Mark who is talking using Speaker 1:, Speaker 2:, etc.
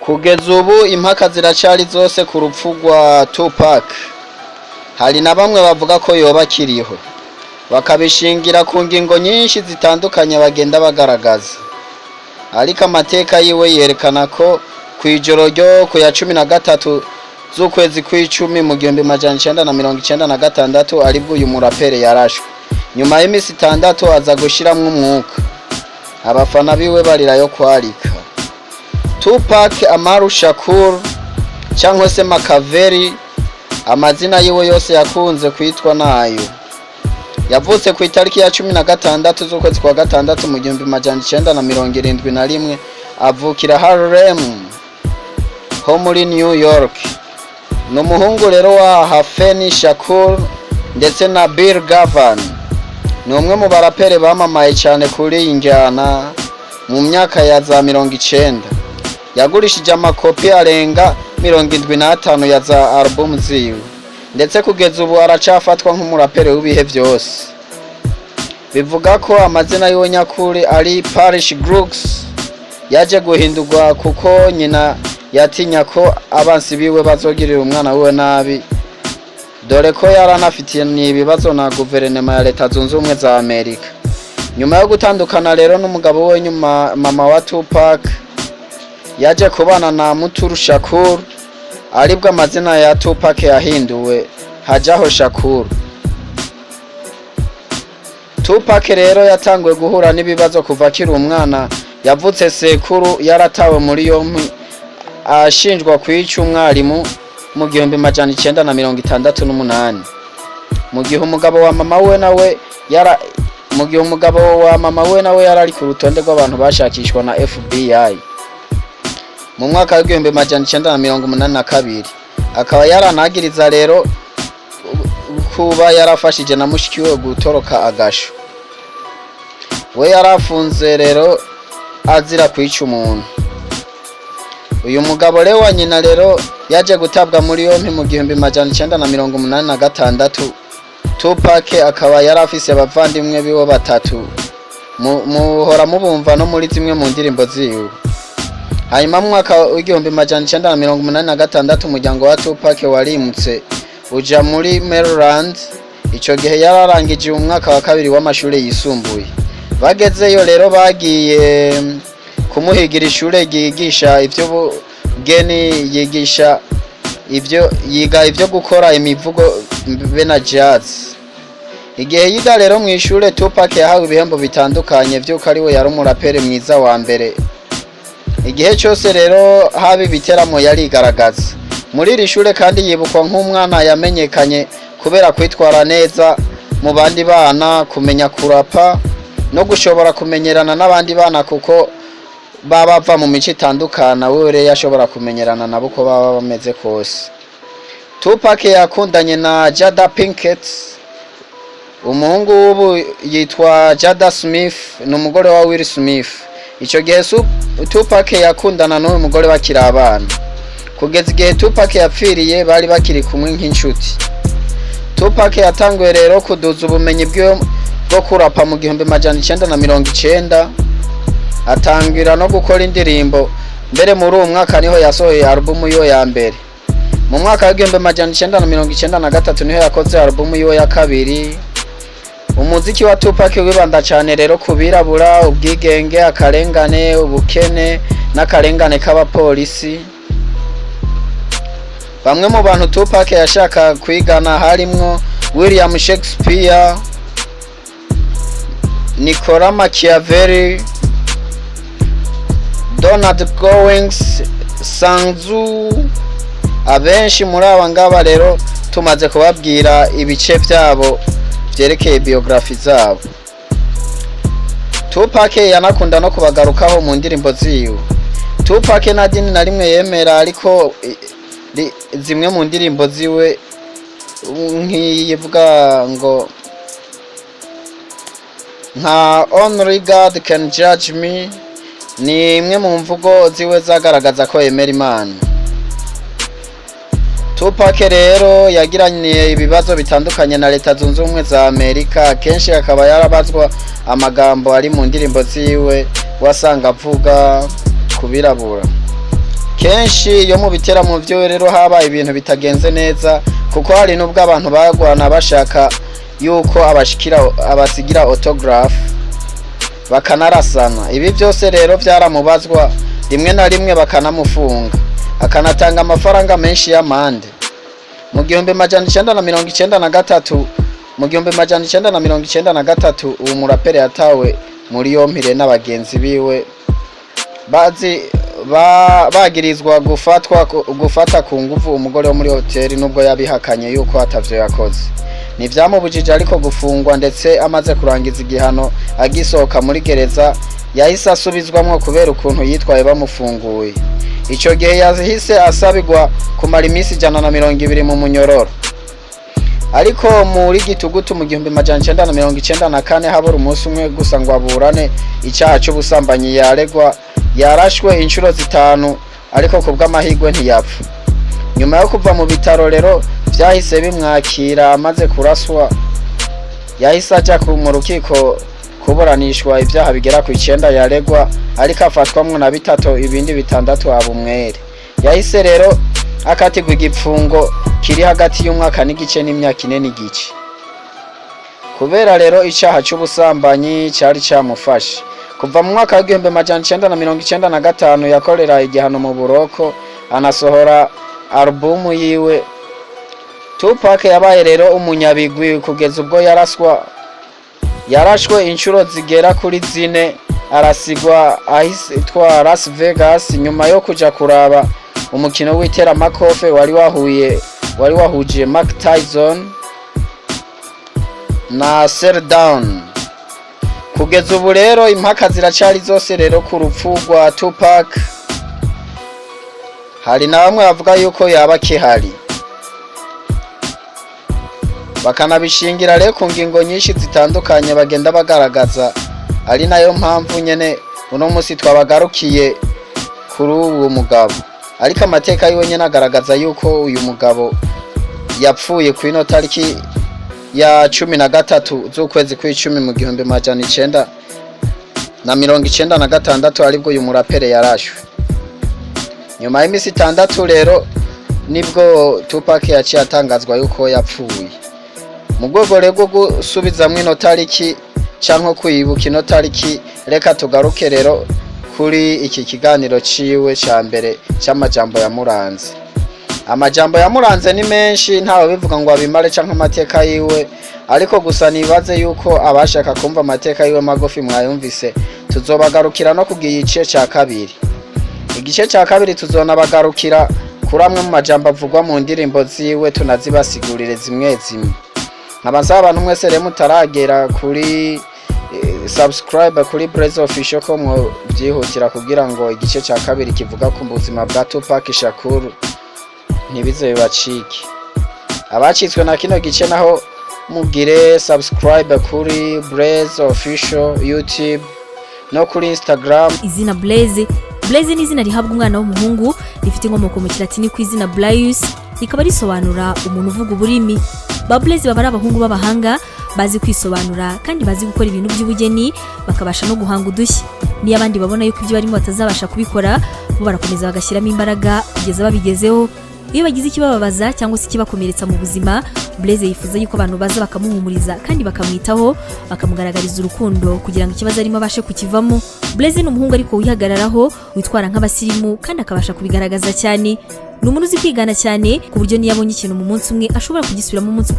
Speaker 1: Kugeza ubu impaka ziracari zose ku rupfu rwa Tupac. Hari na bamwe bavuga ko yoba akiriho, bakabishingira ku ngingo nyinshi zitandukanye bagenda bagaragaza. Ariko amateka yiwe yerekana ko ku ijoro ryo ku ya 13 z'ukwezi kw'icumi mu 1996 aribwo uyu muraperi yarashwe. Nyuma y'iminsi 6 aza gushiramwo umwuka. Abafana biwe barirayo kwarika. Tupac Amaru Shakur cyangwa se Makaveli, amazina yiwe yose yakunze kwitwa nayo. Yavutse ku itariki ya 16 z'ukwezi kwa gatandatu mu 1971, avukira Harlem ho muri New York. Ni umuhungu rero wa Hafeni Shakur ndetse na Bill Govan. Ni umwe mu baraperi bamamaye cyane kuri iyi njyana mu myaka ya za 90. Yagurishije amakopi arenga 75 ya za album ziwe, ndetse kugeza ubu aracafatwa nk'umuraperi w'ibihe byose. Bivuga ko amazina yiwe nyakuri ari Parrish Brooks, yaje guhindurwa kuko nyina yatinya ko abansi biwe bazogirira umwana wiwe nabi, dore ko yaranafitiye ibibazo na guverinoma ya Leta Zunze Ubumwe za Amerika. Nyuma yo gutandukana rero n'umugabo we, nyuma mama wa Tupac yaje kubana na Mutulu Shakur, aribwo amazina ya Tupac yahinduwe hajaho Shakur. Tupac rero yatanguye guhura n'ibibazo kuva akiri umwana. Yavutse sekuru yaratawe muri yompi ashinjwa kwica umwarimu mu 1968, mu gihe umugabo wa mama we nawe yara mu gihe umugabo wa mama we nawe yari ari ku rutonde rw'abantu bashakishwa na FBI mu mwaka w'1982, akaba yaranagiriza rero kuba yarafashije na mushiki we gutoroka agasho. We yarafunze rero azira kwica umuntu. Uyu mugabo rero wa nyina rero yaje gutabwa muri yompi mu 1986. Tupac akaba yari afise abavandimwe biwe batatu, muhora mubumva no muri zimwe mu ndirimbo ziwe. Hanyuma mu mwaka w'1986 umuryango wa Tupac warimutse uja muri Maryland. Ico gihe yararangije umwaka wa kabiri w'amashuri yisumbuye. Bagezeyo rero bagiye kumuhigira ishure ryigisha ivy'ubugeni, yigisha ivyo yiga ivyo gukora imivugo be na jazz. Igihe yiga rero mu ishure, Tupac yahawe ibihembo bitandukanye vy'uko ari we yari umuraperi mwiza wa mbere. Igihe cyose rero haba ibiteramo yarigaragaza. Muri iri shure kandi yibukwa nk'umwana yamenyekanye kubera kwitwara neza mu bandi bana, kumenya kurapa no gushobora kumenyerana n'abandi bana, kuko baba bava mu mico itandukana, we rero yashobora kumenyerana nabo uko baba bameze kose. Tupac yakundanye na Jada Pinkett, umuhungu w'ubu yitwa Jada Smith, ni umugore wa Will Smith. Icyo gihe Tupac yakundana n'uyu mugore bakiri abana. Kugeza igihe Tupac yapfiriye bari bakiri kumwe nk'inshuti. Tupac yatanguye rero kuduza ubumenyi bwiwe bwo kurapa mu 1990, atangira no gukora indirimbo. Mbere muri uwo mwaka niho yasohoye alubumu yiwe ya mbere. Mu mwaka w'1993 niho yakoze alubumu yiwe ya kabiri. Umuziki wa Tupac wibanda cyane rero ku birabura, ubwigenge, akarengane, ubukene n'akarengane k'abapolisi. Bamwe mu bantu Tupac yashaka kwigana harimwo William Shakespeare, Nicola Machiavelli, Donald Goines, Sun Tzu. Abenshi muri aba ngaba rero tumaze kubabwira ibice byabo byerekeye biographie zabo. Tupac yanakunda no kubagarukaho mu ndirimbo ziwe. Tupac nta dini na rimwe yemera, ariko zimwe mu ndirimbo ziwe nk'iyivuga ngo nka "Only God Can Judge Me" ni imwe mu mvugo ziwe zagaragaza ko yemera Imana. Tupac rero yagiranye ibibazo bitandukanye na Leta Zunze Ubumwe za Amerika, kenshi akaba yarabazwa amagambo ari mu ndirimbo ziwe wasanga avuga ku birabura. Kenshi Kenshi iyo mu biteramo vyiwe rero haba ibintu bitagenze neza, kuko hari n'ubwo abantu bagwana bashaka yuko abashikira abasigira autograph, bakanarasana. Ibi byose rero byaramubazwa, rimwe na rimwe bakanamufunga, akanatanga amafaranga menshi y'amande. Mu 1993, mu 1993, uwo muraperi yatawe muri yompire n'abagenzi biwe bazi bagirizwa gufatwa gufata ku nguvu umugore wo muri hoteli, nubwo yabihakanye yuko atavyo yakoze. Ntivyamubujije ariko gufungwa, ndetse amaze kurangiza igihano agisohoka muri gereza yahise asubizwamwo kubera ukuntu yitwaye bamufunguye. Ico gihe yahise asabigwa kumara iminsi 120 mu munyororo. Ariko muri gitugutu mu 1994, habura umunsi umwe gusa ngo aburane icyaha cy'ubusambanyi yaregwa, yarashwe inshuro zitanu, ariko ku bw'amahirwe ntiyapfa. Nyuma yo kuva mu bitaro rero vyahise bimwakira amaze kuraswa, yahise aja mu rukiko kuburanishwa ibyaha bigera ku 9 yaregwa, ariko afatwamwo na bitatu, ibindi bitandatu aba umwere. Yahise rero akatirwa igipfungo kiri hagati y'umwaka n'igice n'imyaka 4 n'igice, kubera rero icaha c'ubusambanyi cari camufashe. Kuva mu mwaka wa 1995 yakorera igihano mu buroko, anasohora alubumu yiwe. Tupac yabaye rero umunyabigwi kugeza ubwo yaraswa, yarashwe inshuro zigera kuri zine, arasigwa ahitwa Las Vegas nyuma yo kuja kuraba umukino w'iteramakofe wari wahuje Mike Tyson na Down. Kugeza ubu rero impaka ziracari zose rero ku rupfu rwa Tupac. Hari na bamwe bavuga yuko yaba akihari, bakanabishingira rero ku ngingo nyinshi zitandukanye bagenda bagaragaza, ari nayo mpamvu nyene uno munsi twabagarukiye kuri uwo mugabo. Ariko amateka yiwe nyene agaragaza yuko uyu mugabo yapfuye ku ino tariki ya 13 z'ukwezi kw'icumi mu 1996, aribwo uyu murapere yarashwe. Nyuma y'imisi 6 rero nibwo Tupac yaciye atangazwa yuko yapfuye. Mu rwego rero rwo gusubizamwo ino tariki canke kwibuka ino tariki, reka tugaruke rero kuri iki kiganiro ciwe ca mbere c'amajambo yamuranze. Amajambo yamuranze ni menshi, ntawe bivuga ngo abimare canke amateka yiwe, ariko gusa nibaze yuko abashaka kumva amateka yiwe magufi mwayumvise. Tuzobagarukira no ku gice ca kabiri. Igice ca kabiri tuzonabagarukira kuri amwe mu majambo avugwa mu ndirimbo ziwe, tunazibasigurire zimwe zimwe. Nkaba nsaba abantu mwese rero mutaragera kuri subscribe kuri Blaze Official ko mwovyihutira, kugira ngo igice ca kabiri kivuga ku buzima bwa Tupac Shakur ntibize bibacike. Abacitswe na kino gice naho mugire subscribe kuri Blaze Official YouTube no kuri Instagram.
Speaker 2: Izina Blaise. Blaise ni izina rihabwa umwana w'umuhungu, rifite inkomoko mu Kilatini ku izina Blaius, rikaba risobanura umuntu uvuga uburimi. Ba Blaise baba ari abahungu b'abahanga, bazi kwisobanura kandi bazi gukora ibintu by'ubugeni, bakabasha no guhanga udushya. Niyo abandi babona yuko ibyo barimo batazabasha kubikora, bo barakomeza bagashyiramo imbaraga kugeza babigezeho. Iyo bagize ikibababaza cyangwa se ikibakomeretsa mu buzima, Blaise yifuza yuko abantu baza bakamuhumuriza kandi bakamwitaho, bakamugaragariza urukundo kugira ngo ikibazo arimo abashe kukivamo. Blaise ni umuhungu ariko wihagararaho, witwara nk'abasirimu kandi akabasha kubigaragaza cyane. Ni umuntu uzi kwigana cyane, ku buryo niyo abonye ikintu mu munsi umwe ashobora kugisubiramo umunsi.